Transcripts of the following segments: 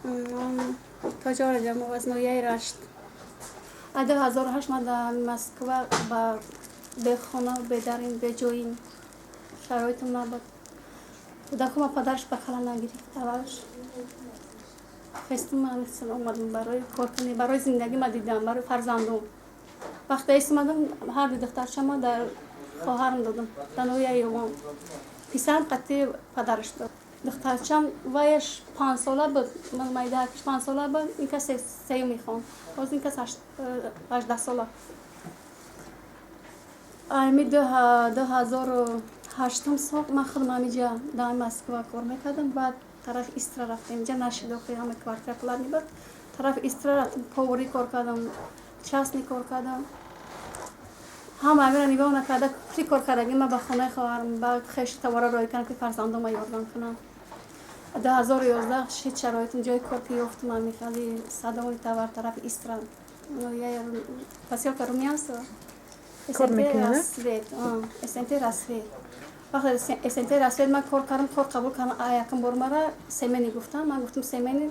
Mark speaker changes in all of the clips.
Speaker 1: Тоҷор Раҷабов, аз ноҳияи Рашт. Аз 2008 ман дар Москва ба бехона, бедарин, беҷоин, шароитам набуд. Кӯдакума падараш ба кала нагирифт. Аввалш хестум, омадам барои кор кунӣ, барои зиндагӣ ма дидам, барои фарзандум. Вақте истомадам, ҳар ду духтарчама дар хоҳарам додам дар ноҳияи Ёвон. Писарам қатъи падараш дод. Духтарчам ваяш 5-сола буд, майдаакиш 5-сола буд, ин кас сеюм мехонд. Ҳозир ин кас 18-сола. Ами 2008-ум сол ман худам ҳамиҷа дар Москва кор мекардам, баъд тарафи Истра рафтем. Инҷа нашид, охи ҳама квартира платный буд. Тарафи Истра рафтем, поварӣ кор кардам, частный кор кардам. Ҳама амира нигоҳ накарда, пули кор кардагӣ ман ба хонаи хоҳарам, ба хешу табора роҳӣ кардам, ки фарзандома ёрдам кунам. 2011 шид шароитам, ҷои кор ки ёфтум, ами хали садовый товар тарафи Истра, посёлка Румянцево.
Speaker 2: Кор мекунед?
Speaker 1: Рассвет, СНТ Рассвет. Вақте СНТ Рассвет ман кор кардам, кор қабул кардам, якум бор мара семени гуфтам. Ман гуфтам, семени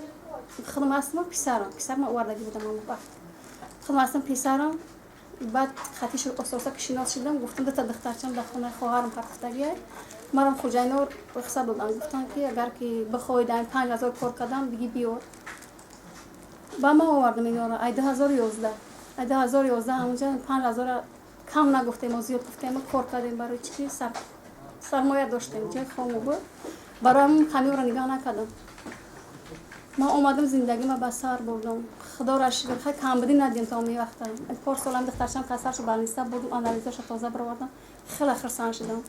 Speaker 1: худам ҳастам, писарам, писарам овардагӣ будам он вақт. Худам ҳастам, писарам. Баъд хати ососа ки шинос шудам, гуфтам, дута духтарчам дар хонаи хоҳарам партофтагиай. Марам хуҷайно рухсат доданд, гуфтанд, ки агар ки бихоҳӣ дар 5000 кор кардам, диги биёр. Ба ман овардам инора ай 2011. Ай 2011 ҳамунҷа 5000-а кам нагуфтем, мо зиёд гуфтем, кор кардем. Барои чӣ ки сармоя доштем, ҷои хому буд. Барои ҳамин камиёро нигоҳ накардам. Ман омадам, зиндагима ба сар бурдам, худоро шукр, хай камбудӣ надидем то ами вақта. Пор солам духтарчам касал шуд, больница бурдум, анализоша тоза баровардам, хеле хурсанд шудам.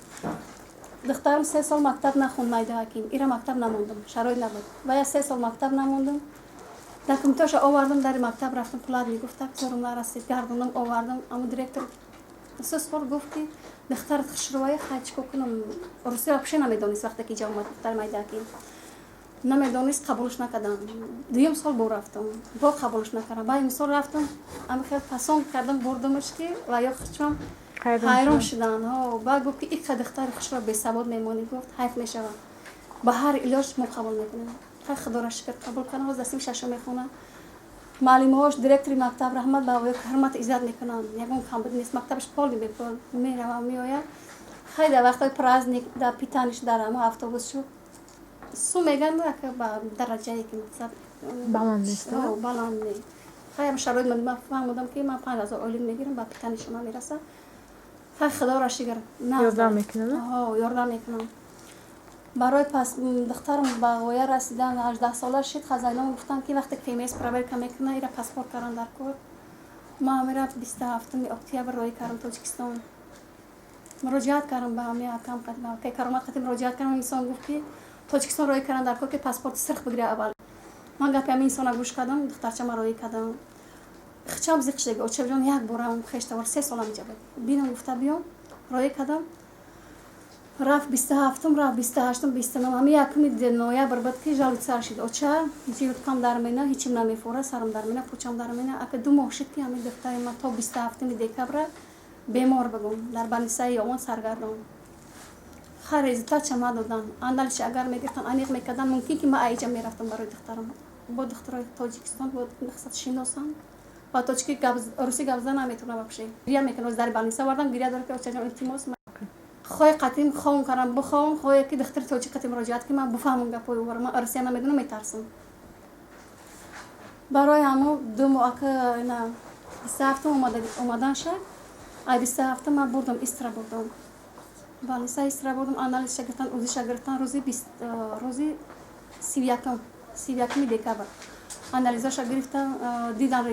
Speaker 1: Духтарам 3 сол мактаб нахонд, майда ҳаким ира мактаб намондам, шароит набуд. Ва я 3 сол мактаб намондам. Документоша овардам, дари мактаб рафтам, платный гуфта, зорум нарасид, гардондам, овардам. Аммо директор сусхор гуфт, ки духтарат хушрӯя, хай чӣ кор кунам? Русия вообще намедонист. Вақте ки иҷа омад, духтари майдаакин намедонист, қабулш накардам. Дуюм сол бо рафтам, бо қабулш накардам. Баъд имсол рафтам, ами хел пасон кардам, бурдамаш, ки ва ё хучам ҳайрон шуданд. Баъд гуфт, ки иқа духтари хушро бесавод мемонӣ, гуфт, ҳайф мешавад, ба ҳар илоҷ мо қабул мекунем. Хай, худоро шукр, қабул кардам. Ҳозир дастим шашум мехонам. Маълимаҳош, директори мактаб, раҳмат ба ҳурмат, иззат мекунанд, ягон камбуд нест. Мактабаш полный бепул меравам, меояд. Хай, дар вақтҳои праздник дар питаниш дар ҳамо автобус шуд су меган, ба дараҷае ки мақсад
Speaker 2: баланд нест.
Speaker 1: Баланд не. Хай, шароит ман фаҳмудам, ки ман 5000 ойлик мегирам, ба питани шума мерасад. Хай, худоро шукр.
Speaker 2: Ёрдам мекунад.
Speaker 1: Ёрдам мекунам. Барои пас духтарам ба ғоя расидан, 18-сола шид, хазайном гуфтанд, ки вақте ФМС проверка мекунад, ира паспорт кардан дар кор. Ман ҳамира 27-уми октябр роҳӣ кардам Тоҷикистон, муроҷиат кардам ба ҳами акам, Каромат қати муроҷиат кардам. Инсон гуфт, ки Тоҷикистон роҳӣ кардан дар кор, ки паспорти сирх бигира аввал. Ман гапи ҳами инсона гӯш кардам, духтарчама роҳӣ кардам. Хичам зиқ шидаги, очаҷон, як борам хештавор 3 солам иҷа буд, бинам гуфта биём, роҳӣ кардам. Рафт 27-ум, рафт 28-ум, 29-ум, ҳами 1-уми ноябр буд, ки жалоба сар шид: оча, жилудкам дар мена, ҳичим намефора, сарам дар мена, пучам дар мена. Ака 2 моҳ шид, ки ҳами духтари ман то 27-уми декабра бемор бигум, дар больницаи Ёвон саргардон. Хай, результатша надодан. Анализша агар мегирифтан, аниқ мекардан, мумкин ки ман аиҷа мерафтам барои духтарам. Бо духтарои Тоҷикистон бо шиносам, ба тоҷики русӣ гап зада наметавонам вообще, гиря мекунам. Дар больница овардам, гиря дорам, ки очаҷон, илтимос, хоҳе қатим ховм кардам, биховам, хоҳе ки духтари тоҷик қатим муроҷиат, ки ман бифаҳмам гапҳои ӯро. Ман русия намедонам, метарсам. Барои ҳамо 2 моҳ ака, ина 27-ум омадан шад. Ай 27-ум ман бурдам Истра, бурдам больница Истра, бурдам, анализша гирифтан, УЗИша гирифтан. Рӯзи 31-ум, 31-уми декабр анализоша гирифтан, дидан,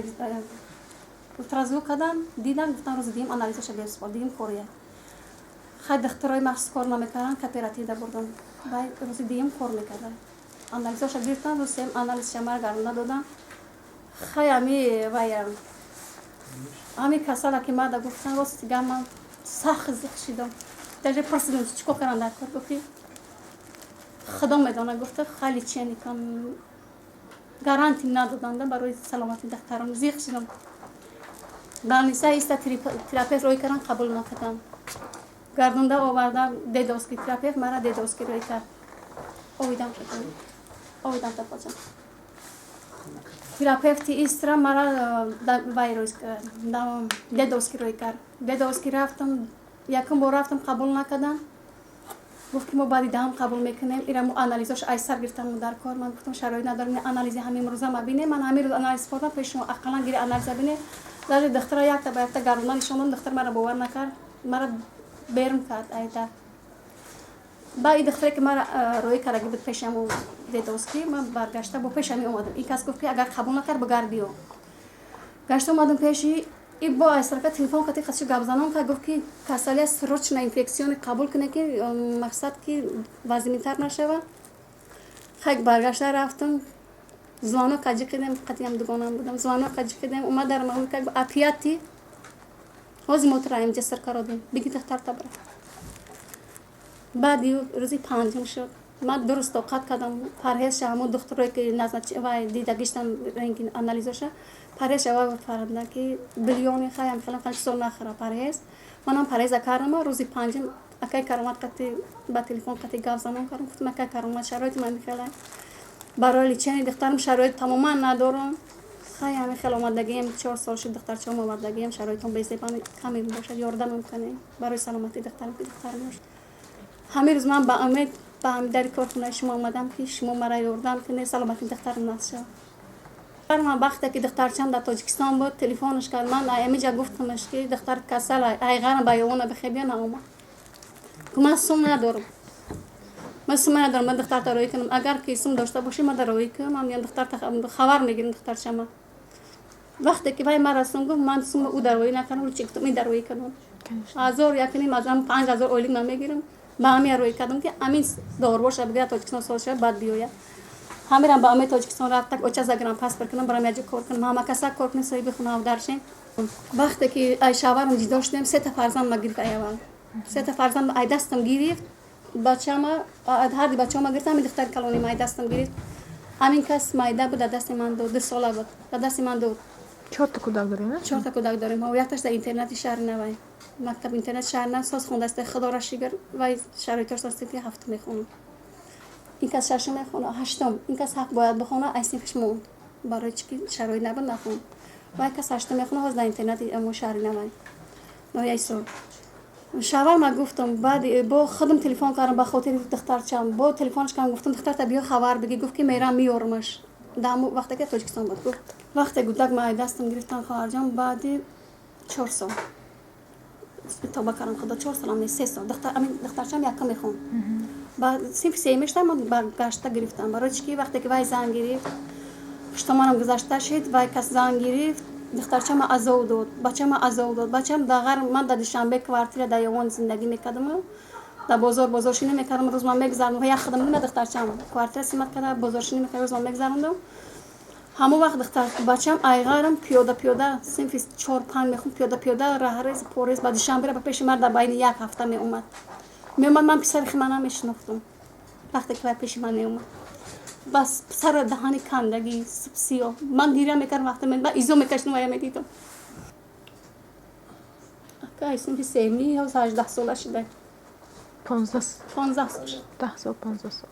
Speaker 1: ультразвук кардан, дидан, гуфтан, рӯзи дуюм анализоша беспор, дуюм кория. Хай, духтарои махсус кор намекарданд, кооперативда бурдам. Бай рӯзи дуюм кор мекарданд, анализоша гирифтан, рӯзи сеюм анализша мара гардонда додам. Хай, ами вая ами касала ки мада гуфтан, рости гап, ман сахт зиқ шидам. Даже пурсидам, чӣ кор кардан дар кор, гуфт, ки худо медонад, гуфта, хай, лечение кун, гарантия надоданда барои саломатии духтарам. Зиқ шидам. Больница иста терапевт рӯй кардан, қабул накардам, гардонда оварда дедовский терапевт, мара дедовский рӯй кард. Овидам шудам, овидам, тапоҷам. Терапевти Истра мара вай Дедовский рӯй кард. Дедовский рафтам, якум бор рафтам, қабул накардан. Гуфт, ки мо баъди даҳам қабул мекунем. Ира мо анализош айсар гирифтам дар кор. Ман гуфтам, шароит надорам, анализи ҳамин рӯза ма бинем. Ман ҳамин рӯз анализ спортам, пеши шумо ақаллан гири анализа бинем. Даже духтара якта ба якта гардона нишондам, духтар мара бовар накард, мара берун кард айда. Баъд и духтаре, ки мара рӯй кардаги буд пеши ҳамун Дедовский, ман баргашта бо пеши ҳамин омадам. Ин кас гуфт, ки агар қабул накард, бигард, биё. Гашта омадам пеши и, бо айсарака телефон кати хасши гапзанон кард, гуфт, ки касалия срочно инфекционный қабул кунед, ки мақсад ки вазминтар нашава. Хай, баргашта рафтам, звонок қаҷи кардем, қатиам дугонам будам, звонок қаҷи кардем, омад дар маҳул кард, опять ҳозир мо тура инҷа сир кародем, биги духтар табра. Баъди рӯзи панҷум шуд, ман 2 рӯз тоқат кардам, парҳезша ҳамон духтурое, ки вай дидагиштам, рентген анализоша парҳез шава фармуда, ки билёни хаям хелам хел чизо нахӯра, парҳез. Манам парҳеза кардам. Рӯзи панҷум акай Каромат қати ба телефон қати гап занон кардам, гуфтам: «Акай Каромат, шароити ман михелай, барои лечение духтарам шароит тамоман надорам. Хай, ҳамин хел омадагием, 4 сол шуд, духтарчаам овардагием, шароитон безебан каме бошад, ёрдамам кунем барои саломатии духтарам, ки духтарам бошад.» Ҳамин рӯз ман ба умед ба ҳамин дари корхонаи шумо омадам, ки шумо мара ёрдам кунед, саломатии духтарам нағз шавад. Ман вақте ки духтарчам дар Тоҷикистон буд, телефонаш кард, ман амиҷа гуфтамаш, ки духтар касал, айғарам ба ёвона бихе бия, наомад. Ман сум надорам, ман сум надорам, ман духтарта роӣ кунам. Агар ки сум дошта бошӣ, ман роӣ кунам, ман миям, духтарта хабар мегирам. Духтарчама вақте ки вай мара сум гуфт, ман сум ӯ дароӣ накардам, чи гуфтам, ин дароӣ кардам, ҳазор якним аз 5000 ойлик ман мегирам. Ба ҳамин роӣ кардам, ки ҳамин дорбоша бигирад, Тоҷикистон сол шавад, баъд биёяд. Ҳамирам ба умед Тоҷикистон рафта, оча загранпаспорт кунам, барам яҷо кор кунам, ҳама каса кор кунем, соҳиби хона даршем. Вақте ки ай шаварам ҷудо шудем, сета фарзанд ма гирифт. Ай аввал сета фарзанд ай дастам гирифт, бачама, ҳарди бачаама гирифт, ҳамин духтари калоним ай дастам гирифт. Ҳамин кас майда буд, дар дасти ман дод, 2 сола буд, дар дасти ман дод.
Speaker 2: Чорта кӯдак дорем?
Speaker 1: Чорта кӯдак дорем. Якташ дар интернати шаҳри навай, мактаб интернат шаҳри нав соз хондаст, худоро шукр, вай шароитош синфи ҳафтум мехонад, ин кас шашум мехона, ҳаштум, ин кас ҳафт бояд бихона, ай синфиш монд, барои чи ки шароит набуд, нахонд. Вай кас ҳаштум мехона, ҳоз дар интернати шаҳри навай, ноҳияи Сур. Шавар ма гуфтам, баъд бо худам телефон кардам ба хотири духтарчам, бо телефонш кардам, гуфтам: «Духтарта биё, хабар бигӣ.» Гуфт, ки мерам, меёрмаш. Дар вақте ки Тоҷикистон буд, гуфт. Вақте гудак ма ай дастам гирифтам, хоҳарҷон, баъди 4 сол, тоба кардам худо, 4 солам не, 3 сол, амин духтарчам якум мехонд, ба синфи сеюм мешудам, ман баргашта гирифтам. Барои чи ки вақте ки вай зан гирифт, пуштоманам гузашта шид, вай кас зан гирифт, духтарчама азоб дод, бачама азоб дод. Бачам дар ман дар Душанбе квартира дар Ёвон зиндагӣ мекардам, дар бозор бозоршинӣ мекардам, рӯз ман мегузарондам, як худам на, духтарчам квартира снимать карда, бозоршинӣ мекард, рӯз ман мегузарондам. Ҳамон вақт духтар бачам айғарам пиёда пиёда, синфи чор панҷ мехонд, пиёда пиёда, раҳрез порез ба Душанбера ба пеши ман дар байни як ҳафта меомад, меомад. Ман писари хи ман намешинохтам. Вақте ки вай пеши ман меомад, бас сара даҳани кандагӣ, сиёҳ, ман гиря мекардам. Вақте ман изо мекашидам, вая медидам. Акай синфи сеюми, ҳоз 18 сола шуда.
Speaker 2: 15.
Speaker 1: 15 сол.
Speaker 2: 10 сол, 15 сол.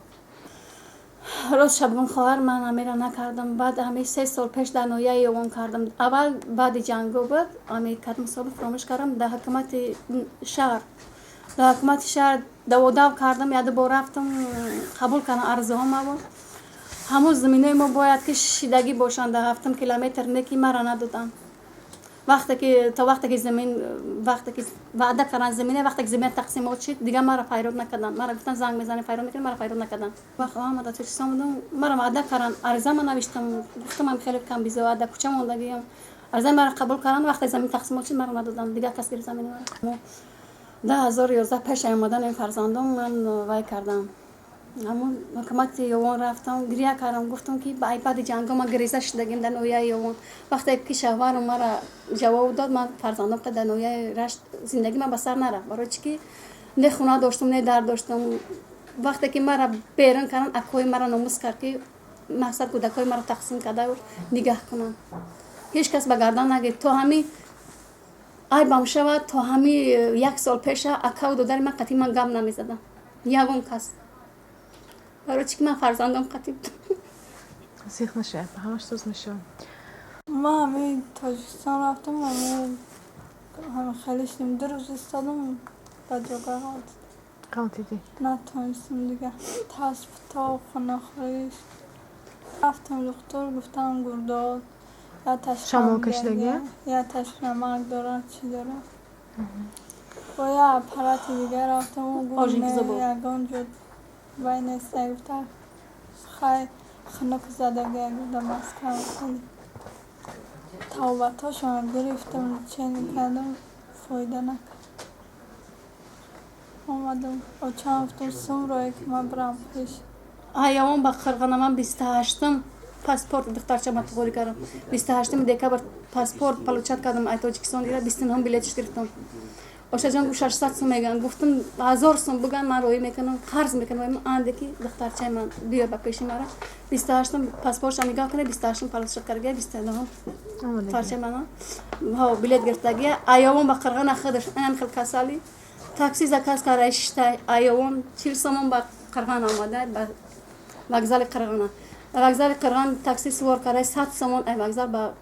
Speaker 1: Рост шабгум, хоҳар, ман ҳамеро накардам. Баъд ҳами 3 сол пеш дар ноҳияи Ёвон кардам. Аввал баъди ҷанго буд, ами кадом сол фаромӯш кардам. Дар ҳукумати шаҳр даводав кардам, яду бор рафтам, қабул кардам арзуҳомаво. Ҳамун заминои мо бояд ки шидагӣ бошанд дар ҳафтум километр, не ки мара надоданд. Вақте ки то вақте ки замин, вақте ки ваъда карданд замина, вақте ки замина тақсимот шид, дигар мара файрод накарданд. Мара гуфтанд, занг мезанем, файрод мекунем, мара файрод накарданд. Вақт ама дар Тоҷикистон будам, мара ваъда карданд, ариза ма навиштам, гуфтам ам хеле камбизоат, дар кӯча мондагиам. Аризаи мара қабул карданд, вақте замин тақсимот шид, мара надоданд, дигар кас гирифт замини мара. 2011 пеш омадани фарзандом ман вай кардам, ҳамун ҳукумати Ёвон рафтам, гиря кардам, гуфтам, ки баъди ҷанго ман гиреза шудагим дар ноҳияи Ёвон. Вақте ки шавҳарам мара ҷавоб дод, ман фарзандом дар ноҳияи Рашт зиндагӣ ман ба сар нарафт. Барои чи ки не хона доштам, не дар доштам. Вақте ки мара берун карданд, акои мара номус кард, ки мақсад кӯдакҳои маро тақсим карда нигаҳ кунанд, ҳеҷ кас ба гардан нагирифт. То ҳами айбам шавад, то ҳами як сол пеша акаву додари ман қатъи ман гап намезадам, ягон кас. Барои чи ки ман фарзандом қатъи будам.
Speaker 2: Зиқ нашавед, ҳамаш соз мешавад.
Speaker 3: Ман ҳамин Тоҷикистон рафтам, ҳами хеле шидем, 2 рӯз истодам, ба ҷога ғалт.
Speaker 2: Ғалтидӣ?
Speaker 3: Натонистам дига. Таспто хунахӯриш. Рафтам духтур, гуфтам гурдод.
Speaker 2: Шамол кашидагия?
Speaker 3: Я ташнамак дорад, чӣ дорад. Бо я аппарати дига рафтам, гуфт ягон ҷо вай неста, гуфта хай хунук задагия, гуфта Москва хеле. Тавбатошонро гирифтам, лечение кардам, фоида накард. Омадам, очам гуфтам сум рое ки ман бирам пеш.
Speaker 1: Ҳаявон ба Қирғана ман 28-м паспорт духтарчама туғорӣ кардам. 28 декабр паспорт получать кардам ай Тоҷикистон гира, 29-м билетш гирифтам. Ошаҷон гуфт 600 сум мегӯянд. Гуфтам 1000 сум буган, ман роӣ мекунам, қарз мекунам, анде ки духтарчаи ман биё ба пеши мара. 28-м паспортша нигоҳ кунед, 28-м получать кардагия, 29-м духтарчаи мана ҳо билет гирифтагия. Аёвон ба Қирғана худаш инам хел касалӣ такси заказ карда шиштай аёвон 40 сомон ба Қирғана омада, ба вокзали Қирғана. Вокзали Қирған такси сувор карда 100 сомон ай вокзал ба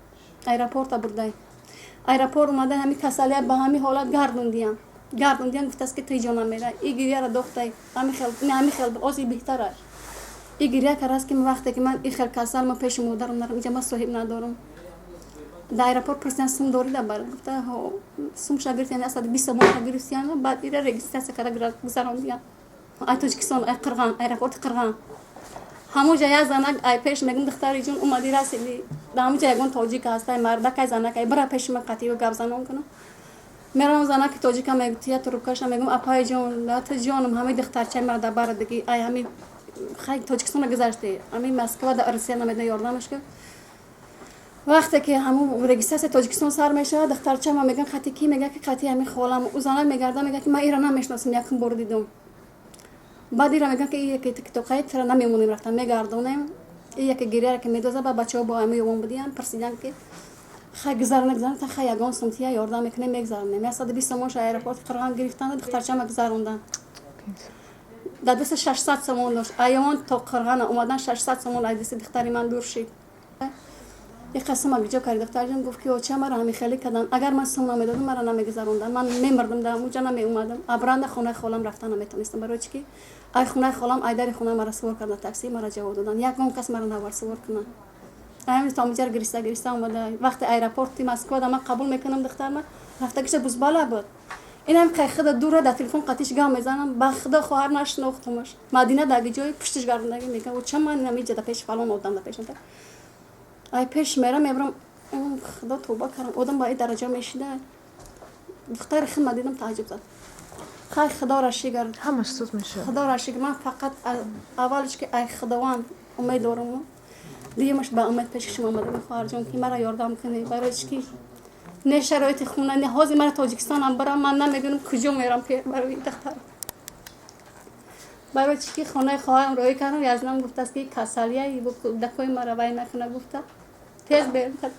Speaker 1: аэропорта бурдай. Аэропорт омада ҳами касалия ба ҳами ҳолат гардондиям. Гардондиям, гуфтааст ки тиҷо намера. И гирьяра дохтай. Ҳами хел, не ҳами хел, ози беҳтар аст. И гирья кардаст ки вақте ки ман и хел касал, ман пеши модарам нарам, инҷа ман соҳиб надорам. Дар аэропорт пурсидан сум дорӣ да бар, гуфта ҳо сумша гирифтиян, 120 сомонша гирифтиян, баъд ира регистрация карда гузарондиян. Ай Тоҷикистон, ай Қирған, аэропорти Қирған. Ҳамонҷа як занак ай пеш мегум духтари ҷун омадӣ расидӣ. Дар ҳамонҷа ягон тоҷик ҳаст, ай мардак, ай занак, ай бира пеши ман қатиё гап занон кунам. Меравам, занаки тоҷика мегӯ, тия трубкаша мегум апаи ҷон, ата ҷонам, ҳамаи духтарчаи мара дар бара диги, ай ҳами хай Тоҷикистона гузашти, ҳами Москва да Россия намедона ёрдамаш ки. Вақте ки ҳамун регистрация Тоҷикистон сар мешавад, духтарчама мегӯям қати ки, мега ки қати ҳами холам. Ӯ занак мегарда, мега ки ман ира намешиносам, якум бор дидум. Баъд ира мегӯям ки яке китобхаи тира намемонем, рафтам мегардонем. И яке гиряра ки медоза, ба бачаҳо бо ҳами ёвон будиян, пурсидан ки хай гузарона, гузарона, та хай ягон сум тия ёрдам мекунем, мегузаронем. 120 сомонша аэропорти Қирған гирифтанд, духтарчама гузарондан. Дар даста 600 сомон дошт. Аёвон то Қирғана омадан 600 сомон аз дасти духтари ман дур шид. Як қасама ҷо кард духтарҷон, гуфт ки оча мара ҳами хеле кардам, агар ман сум намедодам, мара намегузарондам, ман мемурдам, дар ҳамуҷа намеомадам, абранда хонаи холам рафта наметонистам. Барои чӣ ки ай хонаи холам, ай дари хона мара сувор карда такси, мара ҷавоб додан, ягон кас мара навар сувор кунад. Ҳамин то ҳамуҷара гириста гириста омада. Вақте аэропорти Москва да ман қабул мекунам, духтарма рафта гишта бузбала буд. Инам қай худа дура дар телефон қатиш гап мезанам, ба худо хоҳар нашинохтумаш. Мадина даги ҷои пуштиш гардондаги мега оча ман намиҷа да пеши фалон одам да пешам. Ай пеш мерам, мебарам, худо тавба кардам, одам ба ин дараҷа мешида. Духтари хидма дидам, тааҷҷуб зад. Хай худоро шукр.
Speaker 2: Ҳамаш соз мешавад.
Speaker 1: Худоро шукр, ман фақат аввалш ки ай худованд умед дорам, дуюмаш ба умед пеши шумо омадам, хоҳарҷон, ки мара ёрдам кунед. Барои чӣ ки не шароити хона, не ҳозир мара Тоҷикистонам барам, ман намедонам куҷо мерам барои духтар. Барои чӣ ки хонаи хоҳарам роҳӣ кардам, язнам гуфтааст ки касалия кӯдакои мара вай накуна, гуфта тез берун кард.